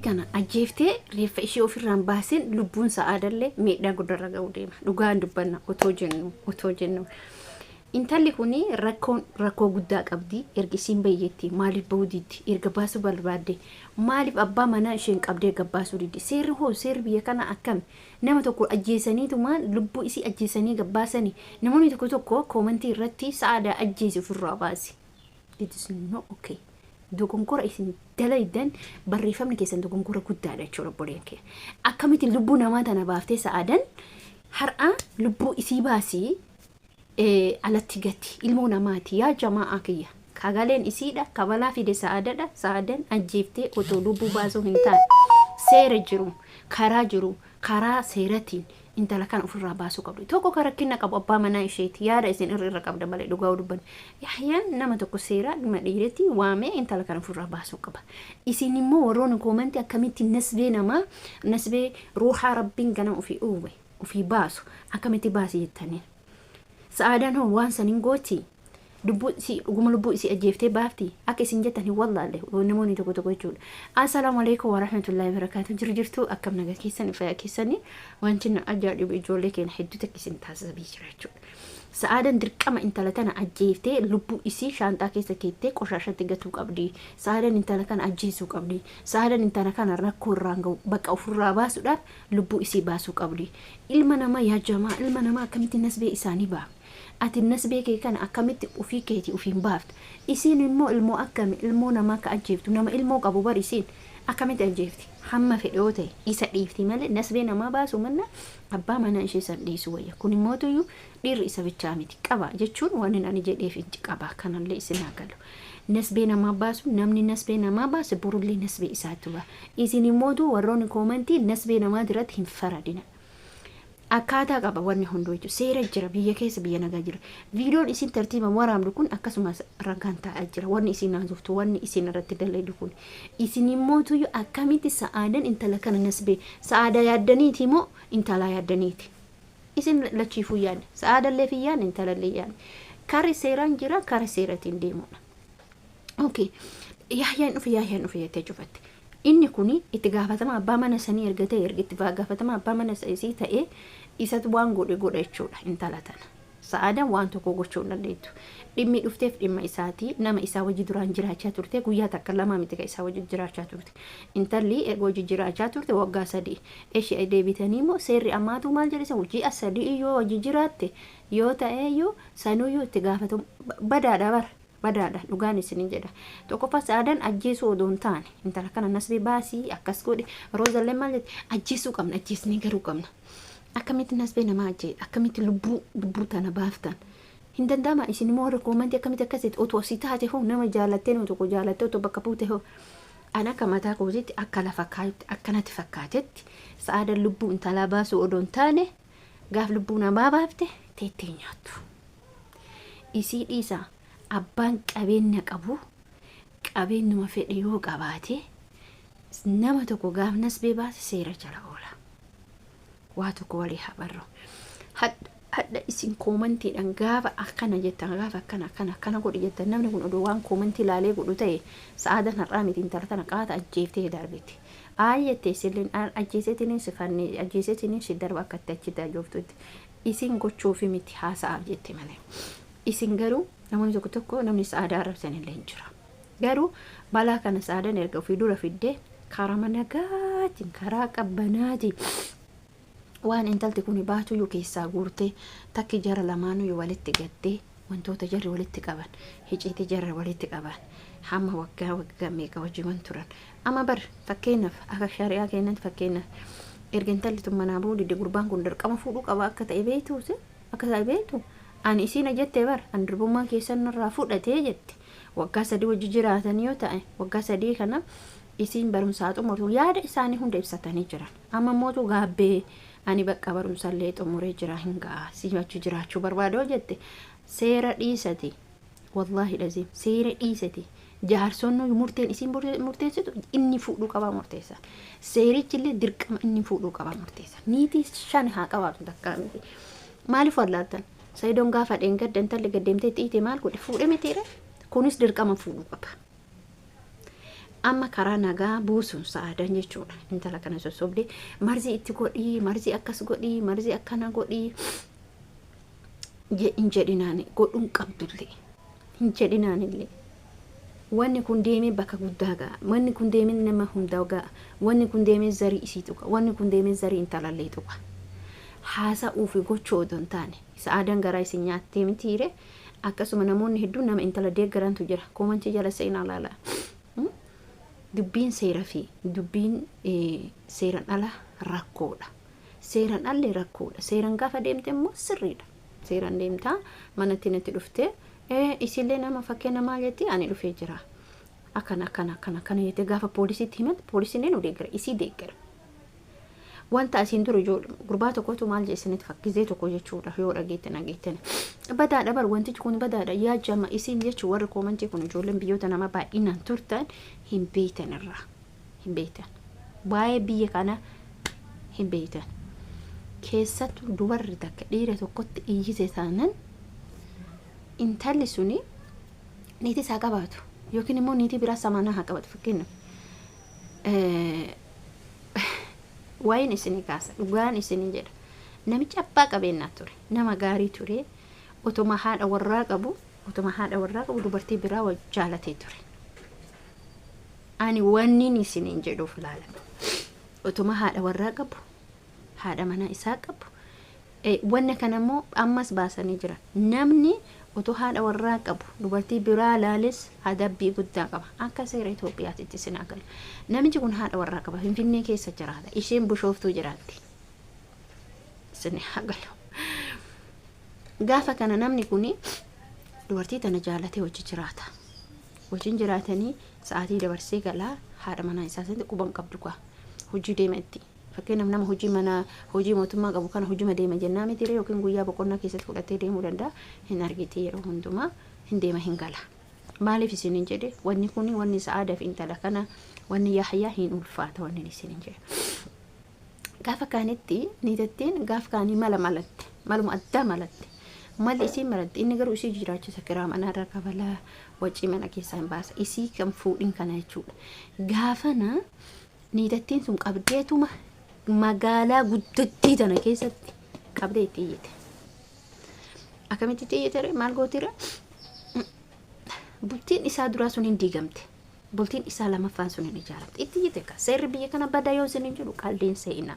Tana ajjeeftee reeffa ishee ofirraan baasin lubbuun Sa'aadallee miidhaa guddarra ga'uu deema. Dhugaan dubbanna otoo jennu. Intalli kun rakkoon rakkoo guddaa qabdi. Erga isiin bayyetti maaliif bahuu diddi? Erga baasuu barbaadde maaliif abbaa manaa isheen qabdee gabbaasuu diddi? Seerri hoo, seerri biyya kana akkami? Nama tokko ajjeesaniitumaan lubbuu isii ajjeesanii gabbaasanii, namoonni tokko tokko koomantii irratti Sa'aadaa ajjeesi, ofirraa baasi. It is not okay. Dogongora isin dalaydan, barreeffamni keessan dogongora guddaadha jechuudha, obboleen kee. Akkamitti lubbuu namaa tana baaftee Sa'aadan har'a lubbuu isii baasii alatti gati ilmoo namaati? Yaa jamaa'aa kiyya, kagaleen isiidha, kabalaa fide Sa'aadadha. Sa'aadan ajjeeftee otoo lubbuu baasuu hin taane, seera jiru, karaa jiru, karaa seeratiin intala kana ofirraa baasuu qabdu. Tokko ka rakkina qabu abbaa manaa isheeti. Yaada isin irra irra qabda malee, dhugaa dubban Yahyaan nama tokko seeraa dhuma dhiiretti waamee intala kana ofirraa baasuu qaba. Isin immoo warroonni koomantii, akkamitti nasbee namaa, nasbee ruuxaa Rabbiin ganama ofii uume ofii baasu, akkamitti baasi jettaniin? Sa'aadaan hoo waan san hin gooti? Lubbuu isii, dhuguma lubbuu isii ajjeeftee baafti akka isin jettan hin wallaalle namoonni tokko tokko jechuudha. Assalaamu alaikum warahmatullahi wabarakatuh. Jiru jirtu, akkam nagaa keessan, fayyaa keessanii? Wanti na ajaa'ibu ijoollee keenya hedduu takka isin taasisaa jira jechuudha. Sa'aadan dirqama intala tana ajjeeftee lubbuu isii shaanxaa keessa keettee qoshaashatti gatuu qabdi. Sa'aadan intala kana ajjeesuu qabdi. Sa'aadan intala kana rakkoo irraan ga'u bakka ofirraa baasuudhaaf lubbuu isii baasuu qabdi. Ilma namaa, yaa jamaa, ilma namaa akkamitti nasbee isaanii ba'a? Ati nasbee kee kana akkamitti ofii keetii ofiin baafta? Isiin immoo ilmoo akkami, ilmoo namaa akka ajjeeftu? Nama ilmoo qabu bar isiin akkamitti ajjeefti? Hamma fedhe yoo ta'e isa dhiifti malee, nasbee namaa baasu manna abbaa manaa ishee san dhiisuu wayya. Kun immoo tuyyuu dhiirri isa bichaa miti qaba jechuun waan hin ani jedheef hin qaba. Kanallee isin haa galu. Nasbee namaa baasu, namni nasbee namaa baase borullee nasbee isaatti ba'a. Isin immootu warroonni koomantii nasbee namaa irratti hin faradina. Akkaataa qaba wanni hunduu jechuudha. Seera jira biyya keessa, biyya nagaa jira. Viidiyoon isin tartiiba waraabdu kun akkasumas ragaan taa'aa jira. Wanni isin haasoftu, wanni isin irratti dalaydu kun. Isin immootuyyuu akkamitti Sa'aadan intala kana nasbee Sa'aadaa yaaddaniiti moo intalaa yaaddaniiti? Isin lachiifuu yaadne. Sa'aadallee fi yaadne, intalallee yaadne. Kari seeraan jira, kara seeratiin deemudha. Okay. Yaayyaan dhufe, Yaayyaan dhufe jettee cufatte. Inni kuni itti gaafatama abbaa mana sanii erga ta'e, erga itti gaafatama abbaa mana isii ta'e, isatu waan godhe godha jechuudha intala tana. Sa'aadaan waan tokko gochuu hin dandeettu. Dhimmi dhufteef dhimma isaati. Nama isaa wajji duraan jiraachaa turte, guyyaa takka lama miti kan isaa wajji jiraachaa turte. Intalli erga wajji jiraachaa turte waggaa 3. Ishee deebitanii immoo seerri ammaatu maal jedhe? Ji'a 3 yoo wajji jiraatte yoo ta'e iyyuu sanuyyuu itti gaafatamu badaadha bara. Badaadha, dhugaan isinin jedha. Tokkoffaa, Sa'aadaan ajjeesuu odoo hin taane, intala kana nasbee baasii akkas godhe. Roozallee maal jette? Ajjeesuu qabna, ajjeesnee garuu qabna. Akkamitti nasbee namaa ajjee, akkamitti lubbuu tana baaftan? Hin danda'ama. Isin immoo warra koomantii akkamitti akkasitti? Otoo asii taate hoo, nama jaalattee, nama tokko jaalattee otoo bakka buute hoo? An akka mataa kootitti, akka lafa kaayutti, akkanatti fakkaatetti, Sa'aadaan lubbuu intalaa baasuu odoo hin taane, gaaf lubbuu namaa baafte teettee nyaattu. Isii dhiisa, abbaan qabeenya qabu qabeenyuma fedhe yoo qabaate, nama tokko gaaf nasbee baase seera jala oola. Waa tokko walii haa barru. Hadha isin koomantiidhaan gaafa akkana jettan, gaafa akkana akkana akkana godhi jettan, namni kun odoo waan koomantii ilaalee godhu ta'e, Sa'aadan har'aa miti, intala tana qaata ajjeeftee darbiti. Ayi jettee isilleen ajjeeseetiniin si fanni, ajjeeseetiniin si darba akka itti achitti ajooftutti. Isin gochuufi miti, haasa'aaf jette malee. Isin garuu namoonni tokko tokko, namni Sa'aadaa arrabsan illee hin jira. Garuu balaa kana Sa'aadan erga ofii dura fiddee, karaa nagaatiin, karaa qabbanaatiin waan intalti kun baatuyyuu keessaa guurtee, takki jara lamaanuyyuu walitti gattee, wantoota jarri walitti qaban, hiciitii jarri walitti qaban, hamma waggaa waggaa meeqa wajjiman turan. Amma bar fakkeenyaaf akka shari'aa keenyatti, fakkeenyaaf erga intalli tun manaa bahuu didde, gurbaan kun dirqama fuudhuu qaba akka ta'e beektuusi, akka ta'e beektu. Ani isiin jettee bar, ani durbummaa keessan irraa fudhatee jette. Waggaa 3 wajji jiraatan yoo ta'e, waggaa 3 kana isiin barumsaa xumurtu, yaada isaanii hunda ibsatanii jiran. Amma mootu gaabbee, ani bakka barumsallee xumuree jira, hin ga'a, si achi jiraachuu barbaada jette, seera dhiisati, wallaahi dhaziim, seera dhiisati, jaarsonni murteen isiin murteessitu inni fuudhuu qabaa murteessa. Seerichi illee dirqama inni fuudhuu qabaa murteessa. Niitii shan haa qabaatu, takkaa miti. Maaliif wallaaltan? Sayidoon gaafa dheengadda intalli gaddeemtee xiite maal godhe? Fuudhe mitiire? Kunis dirqama fuudhuu qaba. Amma karaa nagaa buusuun Sa'aadan jechuudha. Intala kana sossobdee marzii itti godhii, marzii akkas godhii, marzii akkana godhii hin jedhinaani, godhuun qabdullee hin jedhinaanillee. Wanni kun deemee bakka guddaa ga'a. Wanni kun deemee nama hundaa ga'a. Wanni kun deemee zarii isii tuqa. Wanni kun deemee zarii intalallee tuqa. Haasa'uu fi gochuu odoo hin taane, Sa'aadan garaa isin nyaattee mitiire? Akkasuma namoonni hedduun nama intala deeggarantu jira. Koomantii jala seenaa ilaalaa. Dubbiin seera fi dubbiin seeran ala rakkoodha. Seeran alli rakkoodha. Seeran gaafa deemte immoo sirriidha. Seeran deemtaa, manatti natti dhuftee, isillee nama fakkee namaa jetti, ani dhufee jira. Akkana akkana akkana akkana jettee gaafa poolisiitti himatti, poolisiin nu deeggara, isii deeggara. Wanta asiin dura ijoollee gurbaa tokkotu maal jedhe isinitti fakkisee tokko jechuudha, yoo dhageettan dhageettan. Badaadha bar, wantichi kun badaadha yaa jama isin jechuun, warri koomantii kun ijoolleen biyyoota nama baay'inaan turtan hin beektan, irraa hin beektan. Waa'ee biyya kana hin beektan. Keessattuu dubarri takka dhiira tokkotti iyyite taanan, intalli suni niitii isaa qabaatu yookiin immoo niitii biraa samaanaa haa qabatu, fakkeenyaaf. Waa'een isinii kaasa, dhugaan isinii jedha. Namichi abbaa qabeenyaa ture, nama gaarii ture, otuma haadha warraa qabu, otuma haadha warraa qabu dubartii biraa jaalatee ture. Ani wannin isiniin jedhuuf laala. Otuma haadha warraa qabu, haadha manaa isaa qabu, wanna kana immoo ammas baasanii jiran. Namni otoo haadha warraa qabu dubartii biraa laales adabbii guddaa qaba. Akka seera Itoophiyaatitti isin agalu. Namichi kun haadha warraa qaba. Finfinnee keessa jiraata. Isheen Bushooftuu jiraatti. Isin agalu. Gaafa kana namni kun dubartii tana jaalatee hojii jiraata. Wajjin jiraatanii sa'aatii dabarsee galaa, haadha manaa isaa sanatti quban qabdu kaa. Hojii deema itti. Fakkeenyaaf, nama hojii mana hojii mootummaa qabu kana hojima deema jennaa miti, yookiin guyyaa boqonnaa keessatti fudhatee deemuu danda'a. Hin argiti, yeroo hundumaa hin deema, hin gala. Maaliif isiniin jedhe? Wanni kun, wanni Sa'aadaa fi intala kana, wanni Yahyaa hin ulfaata wanni isiniin jedhe. Gaafa kaanitti niitattiin gaafa kaanii mala malatte, maluma addaa malatte. Malli isiin malatte, inni garuu isii jiraachisa, kiraa manarra kabalaa, wacii mana keessaa hin baasa. Isii kan fuudhin kana jechuudha. Gaafana niitattiin sun qabdeetuma magaalaa guddattii tana keessatti qabdee itti iyyite. Akkamitti itti iyyite? Maal gootire? Bultiin isaa duraa sun hin diigamte. Bultiin isaa lamaffaan sun hin ijaaramte. Itti iyyite ka. Seerri biyya kana badaa yoo isin hin jedhu qaldiin se'ina.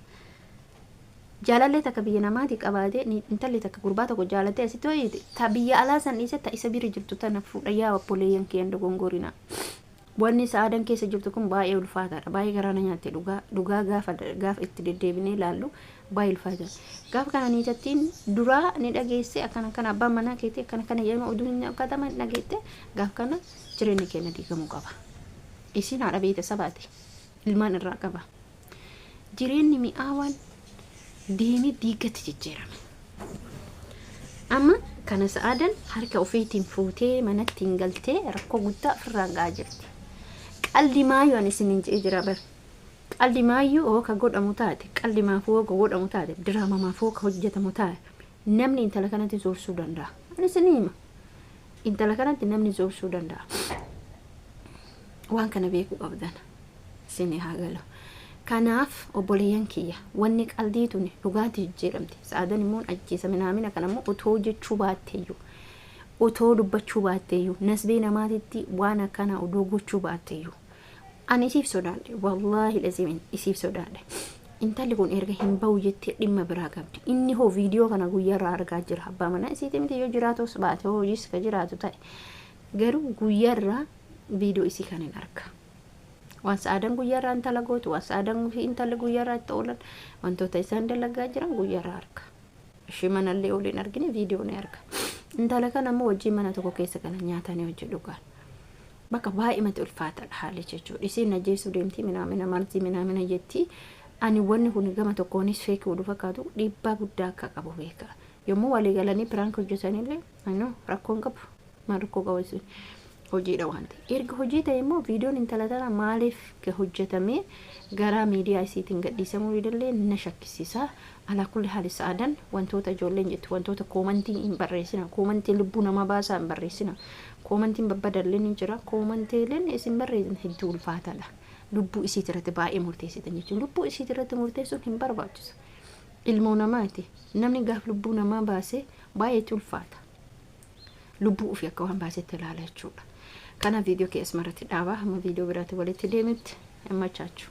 Jaalallee takka biyya namaati qabaatee, intalli takka gurbaa tokko jaalatee asitti hoyyite, ta biyya alaa san dhiise, ta isa bira jirtu tana fuudha. Yaa obboleeyyan kiyyan, dogongorina. Wanni Sa'aadan keessa jirtu kun baay'ee ulfaataadha. Baay'ee garaa na nyaatte dhugaa. Dhugaa gaafa gaafa itti deddeebinee ilaallu baay'ee ulfaataadha. Gaafa kana niitattiin duraa ni dhageesse, akkana akkana abbaan manaa keetii akkana akkana jedhama, oduu hin akkatama hin dhageette. Gaafa kana jireenyi keenya diigamuu qaba. Isiin haadha beeyta sabaati. Ilmaan irraa qaba. Jireenyi mi'aawaan deemee diigatti jijjiirame. Amma kana Sa'aadan harka ofiitiin fuutee manatti hin galtee rakkoo guddaa ofirraan ga'aa jirti. Qaldi maayyuu ani isiniin je'ee jira bar. Qaldi maayyuu hoo ka godhamu taate, qaldi maafuu hoo ka godhamu taate, diraama maafuu hoo ka hojjetamu taate, namni intala kanatti zoorsuu danda'a. Ani isinii hima. Intala kanatti namni zoorsuu danda'a. Waan kana beekuu qabdan. Isinii haa galu. Kanaaf obboleeyyan kiyya, wanni qaldii tuni dhugaatti jijjiiramte. Sa'aadan immoo ajjeesa minaamina kana immoo otoo jechuu baatteeyyuu, otoo dubbachuu baatteeyyuu, nasbee namaatitti waan akkanaa odoo gochuu baatteeyyuu. Ani isiif sodaadhe, wallaahi lazimin isiif sodaadhe. Intalli kun erga hin bahu jettee dhimma biraa qabdi. Inni hoo viidiyoo kana guyyaarraa argaa jira. Abbaa manaa isiiti miti, yoo jiraatus baate, hoo hojiis ka jiraatu ta'e. Garuu guyyaarraa viidiyoo isii kan hin arga. Waan Sa'aadan guyyaarraa intala gootu, waan Sa'aadan fi intalli guyyaarraa itti oolan, wantoota isaan dalagaa jiran guyyaarraa arga. Ishii manallee oliin argine, viidiyoo ni arga. Intala kana immoo wajjin mana tokko keessa kana nyaatanii hojii dhugaan. Bakka baay'eematti ulfaataadha haalli jechuudha. Isiin ajjeesuu deemti, minaamina marzii minaamina jetti. Ani wanni kun gama tokkoonis fake godhu fakkaatu, dhiibbaa guddaa akka qabu beeka. Yommuu walii galanii prank hojjetanillee anoo rakkoon qabu. Maal rakkoo qabu isin? Hojiidha waan ta'e. Erga hojii ta'e immoo viidiyoon intala tana maaliif hojjetamee gara miidiyaa isiitiin gadhiisamuu illee na shakkisiisa. Alaa kulli haali, Sa'aadan wantoota ijoolleen jettu, wantoota koomantii hin barreessina. Koomantii lubbuu namaa baasaa hin barreessina. Koomantiin babbadallee ni jira. Koomantiileen isin barreessan hedduu ulfaataadha. Lubbuu isiit irratti baay'ee murteessitan jechuudha. Lubbuu isiit irratti murteessuun hin barbaachisu. Ilmoo namaati. Namni gaaf lubbuu namaa baase baay'eetti ulfaata. Lubbuu ofii akka waan baasetti ilaala jechuudha. Kana viidiyoo keessa maratti dhaabaa, hamma viidiyoo biraatti walitti deemitti hin machaachu.